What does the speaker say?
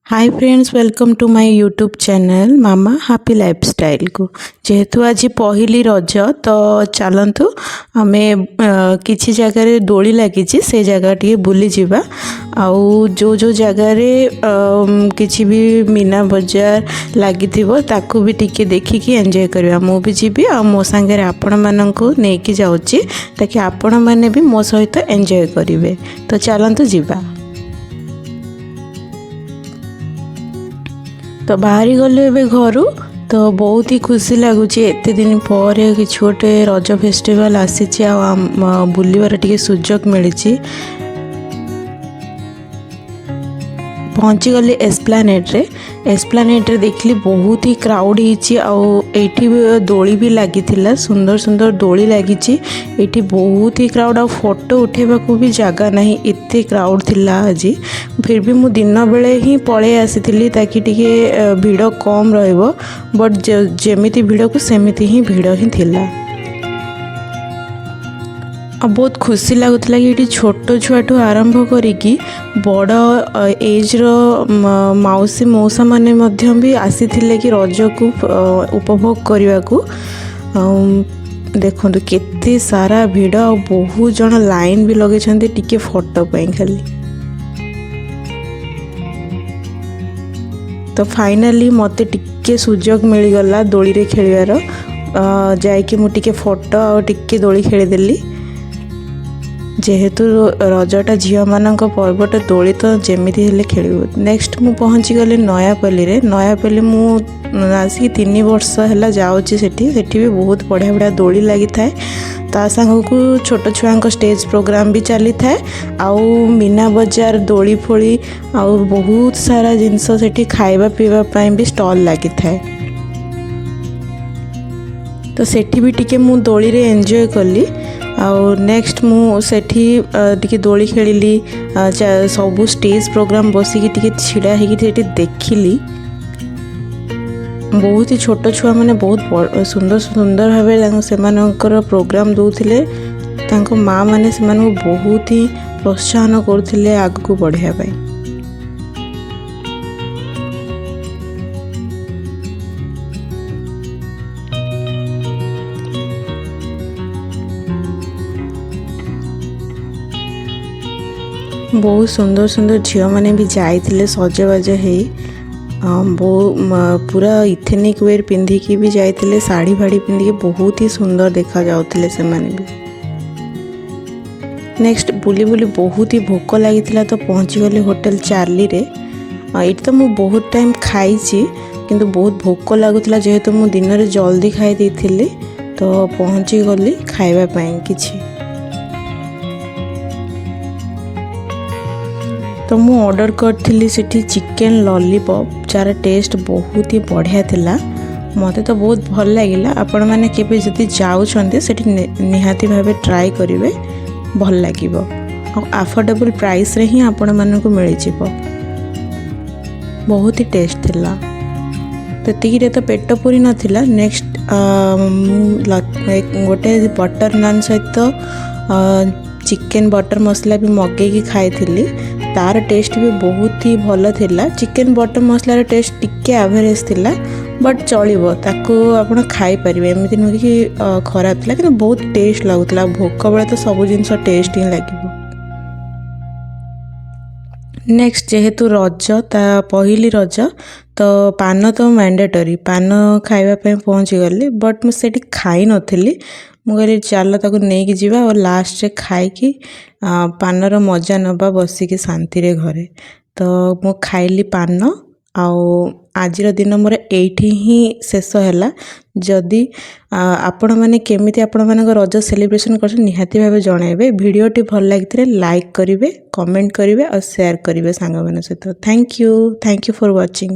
Hi friends, welcome to my YouTube channel Mama happy ଲାଇଫଷ୍ଟାଇଲ୍କୁ। ଯେହେତୁ ଆଜି ପହିଲି ରଜ, ତ ଚାଲନ୍ତୁ ଆମେ କିଛି ଜାଗାରେ ଦୋଳି ଲାଗିଛି, ସେ ଜାଗା ଟିକେ ବୁଲିଯିବା। ଆଉ ଯେଉଁ ଯେଉଁ ଜାଗାରେ କିଛି ବି ମୀନା ବଜାର ଲାଗିଥିବ, ତାକୁ ବି ଟିକେ ଦେଖିକି ଏନ୍ଜୟ କରିବା। ମୁଁ ବି ଯିବି ଆଉ ମୋ ସାଙ୍ଗରେ ଆପଣମାନଙ୍କୁ ନେଇକି ଯାଉଛି, ତାକି ଆପଣମାନେ ବି ମୋ ସହିତ ଏନ୍ଜୟ କରିବେ। ତ ଚାଲନ୍ତୁ ଯିବା। ତ ବାହାରି ଗଲୁ ଏବେ ଘରୁ। ତ ବହୁତ ହି ଖୁସି ଲାଗୁଛି, ଏତେ ଦିନ ପରେ କିଛି ଗୋଟେ ରଜ ଫେଷ୍ଟିଭାଲ୍ ଆସିଛି ଆଉ ବୁଲିବାର ଟିକେ ସୁଯୋଗ ମିଳିଛି। ପହଞ୍ଚିଗଲି ଏସ୍ପ୍ଲାନେଟ୍ରେ। ଏସ୍ପ୍ଲାନେଟ୍ରେ ଦେଖିଲି ବହୁତ ହି କ୍ରାଉଡ଼ ହେଇଛି ଆଉ ଏଇଠି ବି ଦୋଳି ବି ଲାଗିଥିଲା। ସୁନ୍ଦର ସୁନ୍ଦର ଦୋଳି ଲାଗିଛି। ଏଇଠି ବହୁତ ହି କ୍ରାଉଡ଼ ଆଉ ଫଟୋ ଉଠେଇବାକୁ ବି ଜାଗା ନାହିଁ, ଏତେ କ୍ରାଉଡ଼ ଥିଲା ଆଜି। ଫିର୍ ବି ମୁଁ ଦିନ ବେଳେ ହିଁ ପଳେଇ ଆସିଥିଲି, ତାକି ଟିକେ ଭିଡ଼ କମ୍ ରହିବ। ବଟ୍ ଯେମିତି ଭିଡ଼କୁ ସେମିତି ହିଁ ଭିଡ଼ ହିଁ ଥିଲା। ଆଉ ବହୁତ ଖୁସି ଲାଗୁଥିଲା କି ଏଇଠି ଛୋଟ ଛୁଆଠୁ ଆରମ୍ଭ କରିକି ବଡ଼ ଏଜ୍ର ମାଉସୀ ମଉସାମାନେ ମଧ୍ୟ ବି ଆସିଥିଲେ କି ରଜକୁ ଉପଭୋଗ କରିବାକୁ। ଆଉ ଦେଖନ୍ତୁ କେତେ ସାରା ଭିଡ଼ ଆଉ ବହୁତ ଜଣ ଲାଇନ୍ ବି ଲଗେଇଛନ୍ତି ଟିକେ ଫଟୋ ପାଇଁ ଖାଲି। ତ ଫାଇନାଲି ମୋତେ ଟିକେ ସୁଯୋଗ ମିଳିଗଲା ଦୋଳିରେ ଖେଳିବାର। ଯାଇକି ମୁଁ ଟିକେ ଫଟୋ ଆଉ ଟିକେ ଦୋଳି ଖେଳିଦେଲି। ଯେହେତୁ ରଜଟା ଝିଅମାନଙ୍କ ପର୍ବଟା, ଦୋଳି ତ ଯେମିତି ହେଲେ ଖେଳିବୁ। ନେକ୍ସଟ ମୁଁ ପହଞ୍ଚିଗଲି ନୟାପଲ୍ଲୀରେ। ନୟାପଲ୍ଲୀ ମୁଁ ଆସିକି 3 ବର୍ଷ ହେଲା ଯାଉଛି ସେଠି। ସେଠି ବି ବହୁତ ବଢ଼ିଆ ବଢ଼ିଆ ଦୋଳି ଲାଗିଥାଏ। ତା ସାଙ୍ଗକୁ ଛୋଟ ଛୁଆଙ୍କ ଷ୍ଟେଜ୍ ପ୍ରୋଗ୍ରାମ୍ ବି ଚାଲିଥାଏ ଆଉ ମୀନା ବଜାର, ଦୋଳି ଫୋଳି ଆଉ ବହୁତ ସାରା ଜିନିଷ ସେଠି ଖାଇବା ପିଇବା ପାଇଁ ବି ଷ୍ଟଲ୍ ଲାଗିଥାଏ। ତ ସେଠି ବି ଟିକେ ମୁଁ ଦୋଳିରେ ଏନ୍ଜୟ କଲି। ଆଉ ନେକ୍ସଟ ମୁଁ ସେଠି ଟିକେ ଦୋଳି ଖେଳିଲି, ସବୁ ଷ୍ଟେଜ୍ ପ୍ରୋଗ୍ରାମ୍ ବସିକି ଟିକେ ଛିଡ଼ା ହେଇକି ସେଠି ଦେଖିଲି। ବହୁତ ହି ଛୋଟ ଛୁଆମାନେ ବହୁତ ସୁନ୍ଦର ସୁନ୍ଦର ଭାବରେ ତାଙ୍କ ସେମାନଙ୍କର ପ୍ରୋଗ୍ରାମ୍ ଦେଉଥିଲେ। ତାଙ୍କ ମା ମାନେ ସେମାନଙ୍କୁ ବହୁତ ହି ପ୍ରୋତ୍ସାହନ କରୁଥିଲେ ଆଗକୁ ବଢ଼ିବା ପାଇଁ। ବହୁତ ସୁନ୍ଦର ସୁନ୍ଦର ଝିଅମାନେ ବି ଯାଇଥିଲେ ସଜବାଜ ହେଇ। ପୁରା ଇଥନିକ୍ ୱେର୍ ପିନ୍ଧିକି ବି ଯାଇଥିଲେ। ଶାଢ଼ୀ ଫାଢ଼ୀ ପିନ୍ଧିକି ବହୁତ ହି ସୁନ୍ଦର ଦେଖାଯାଉଥିଲେ ସେମାନେ ବି। ନେକ୍ସଟ ବୁଲି ବୁଲି ବହୁତ ହି ଭୋକ ଲାଗିଥିଲା, ତ ପହଞ୍ଚିଗଲି ହୋଟେଲ ଚାର୍ଲିରେ। ଏଇଠି ତ ମୁଁ ବହୁତ ଟାଇମ୍ ଖାଇଛି, କିନ୍ତୁ ବହୁତ ଭୋକ ଲାଗୁଥିଲା, ଯେହେତୁ ମୁଁ ଦିନରେ ଜଲ୍ଦି ଖାଇ ଦେଇଥିଲି। ତ ପହଞ୍ଚିଗଲି ଖାଇବା ପାଇଁ କିଛି। ତ ମୁଁ ଅର୍ଡ଼ର କରିଥିଲି ସେଠି ଚିକେନ୍ ଲଲିପପ୍, ଯାହାର ଟେଷ୍ଟ ବହୁତ ହି ବଢ଼ିଆ ଥିଲା। ମୋତେ ତ ବହୁତ ଭଲ ଲାଗିଲା। ଆପଣମାନେ କେବେ ଯଦି ଯାଉଛନ୍ତି ସେଠି, ନିହାତି ଭାବେ ଟ୍ରାଏ କରିବେ, ଭଲ ଲାଗିବ ଆଉ ଆଫୋର୍ଡେବଲ୍ ପ୍ରାଇସ୍ରେ ହିଁ ଆପଣମାନଙ୍କୁ ମିଳିଯିବ। ବହୁତ ହି ଟେଷ୍ଟ ଥିଲା। ସେତିକିରେ ତ ପେଟ ପୁରି ନଥିଲା। ନେକ୍ସଟ ମୁଁ ଗୋଟେ ବଟର୍ ନାନ୍ ସହିତ ଚିକେନ୍ ବଟର୍ ମସଲା ବି ମଗେଇକି ଖାଇଥିଲି। ତାର ଟେଷ୍ଟ ବି ବହୁତ ହି ଭଲ ଥିଲା। ଚିକେନ୍ ବଟର୍ ମସଲାର ଟେଷ୍ଟ ଟିକେ ଆଭରେଜ୍ ଥିଲା, ବଟ୍ ଚଳିବ, ତାକୁ ଆପଣ ଖାଇପାରିବେ। ଏମିତି ନୁହେଁ କି ଖରାପ ଥିଲା, କିନ୍ତୁ ବହୁତ ଟେଷ୍ଟ ଲାଗୁଥିଲା। ଭୋକ ବେଳେ ତ ସବୁ ଜିନିଷ ଟେଷ୍ଟ ହିଁ ଲାଗିବ। ନେକ୍ସଟ ଯେହେତୁ ରଜ, ତା ପହିଲି ରଜ, ତ ପାନ ତ ମ୍ୟାଣ୍ଡେଟରୀ। ପାନ ଖାଇବା ପାଇଁ ପହଞ୍ଚିଗଲି, ବଟ୍ ମୁଁ ସେଇଠି ଖାଇନଥିଲି। ମୁଁ କହିଲି ଚାଲ ତାକୁ ନେଇକି ଯିବା ଆଉ ଲାଷ୍ଟରେ ଖାଇକି ପାନର ମଜା ନେବା ବସିକି ଶାନ୍ତିରେ ଘରେ। ତ ମୁଁ ଖାଇଲି ପାନ ଆଉ ଆଜିର ଦିନ ମୋର ଏଇଠି ହିଁ ଶେଷ ହେଲା। ଯଦି ଆପଣମାନେ କେମିତି ଆପଣମାନଙ୍କ ରଜ ସେଲିବ୍ରେସନ୍ କରୁଛନ୍ତି, ନିହାତି ଭାବେ ଜଣାଇବେ। ଭିଡ଼ିଓଟି ଭଲ ଲାଗିଥିଲେ ଲାଇକ୍ କରିବେ, କମେଣ୍ଟ କରିବେ ଆଉ ସେୟାର କରିବେ ସାଙ୍ଗମାନଙ୍କ ସହିତ। Thank you, thank you for watching.